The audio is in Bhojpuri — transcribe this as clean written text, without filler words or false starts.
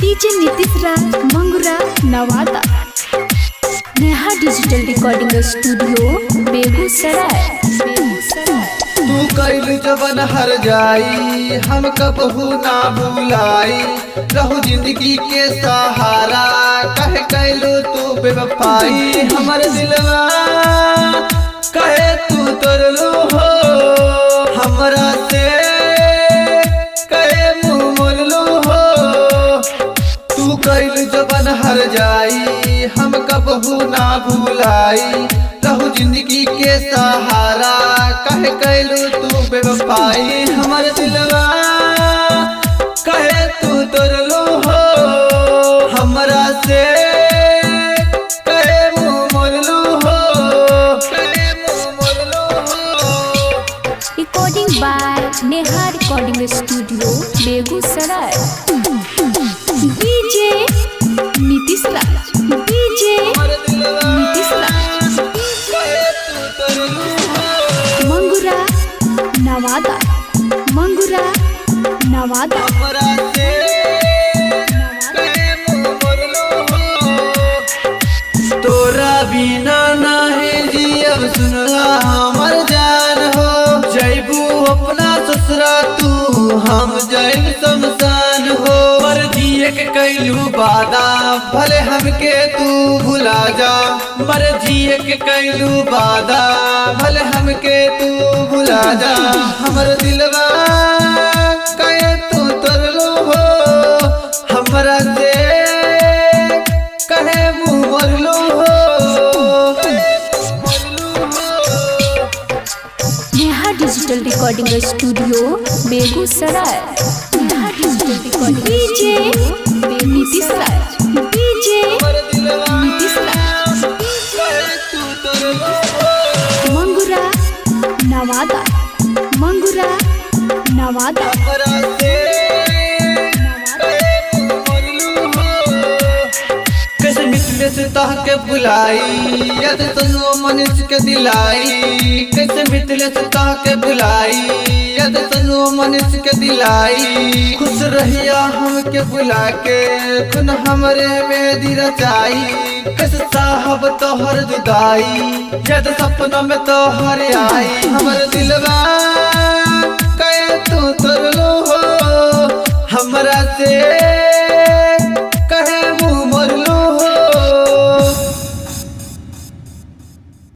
DJ Nitish Raj Mangura Nawada. Neha digital recording studio Begusarai. Begusarai. तू कैल जवन हर जाई, हम कबहू ना भूलाई। रहू जिंदगी के सहारा, कहे कैलू तू बेवफाई। हमर दिलवा कहे तू तोड़लू हो, हमरा से कहे मुँह मोड़लू हो। तू कैल जवन हर जाई, हम कबहू ना भूलाई। रहू जिंदगी के सहारा, कहे कैलू तू बेवफाई। हमर दिलवा कहे तू तोड़लू हो, हमरा से कहे मुँह मोड़लू हो, कहे मुँह मोड़लू हो। Recording by Neha recording studio Begusarai. DJ Nitish Raj DJ हमर दिलवा नीतीश राज कहे तू तोड़लू हो, मंगुरा नवादा। मंगुरा नवादा। हमरा से कहे मुँह मोड़लू हो। तोरा बिना नाही जियब सुनला हमर जान हो। जैबू अपना ससुरा तू, हम जैब शमशान हो। पर जिए के कैलू वादा, भले हमके तू भुला जा। मर जिए के कैलू वादा, भले हमके तू भुला जा। हमर दिलवा कहे तू तोड़लू हो, हमरा से कहे मुँह मोड़लू हो, कहे मुँह मोड़लू हो। Neha digital recording studio Begusarai. Neha digital recording DJ Nitish Raj DJ हमर दिलवा नीतीश राज कहे तू तोड़लू हो, मंगुरा नवादा। मंगुरा नवादा। हमरा से कहे मुँह मोड़लू हो। कैसे मिटले से तह के बुलाई, यद तनु मनीष के दिलाई। कैसे मिटले से तह के बुलाई, यद तनु मनीष के दिलाई। खुश रहिया हमके बुला के, खुन हमरे मेहंदी रचाई। कैसे साहब तोहर जुदाई, यद सपना में तोहर आई। हमर दिलवा कहे तू तोड़लू हो, हमरा से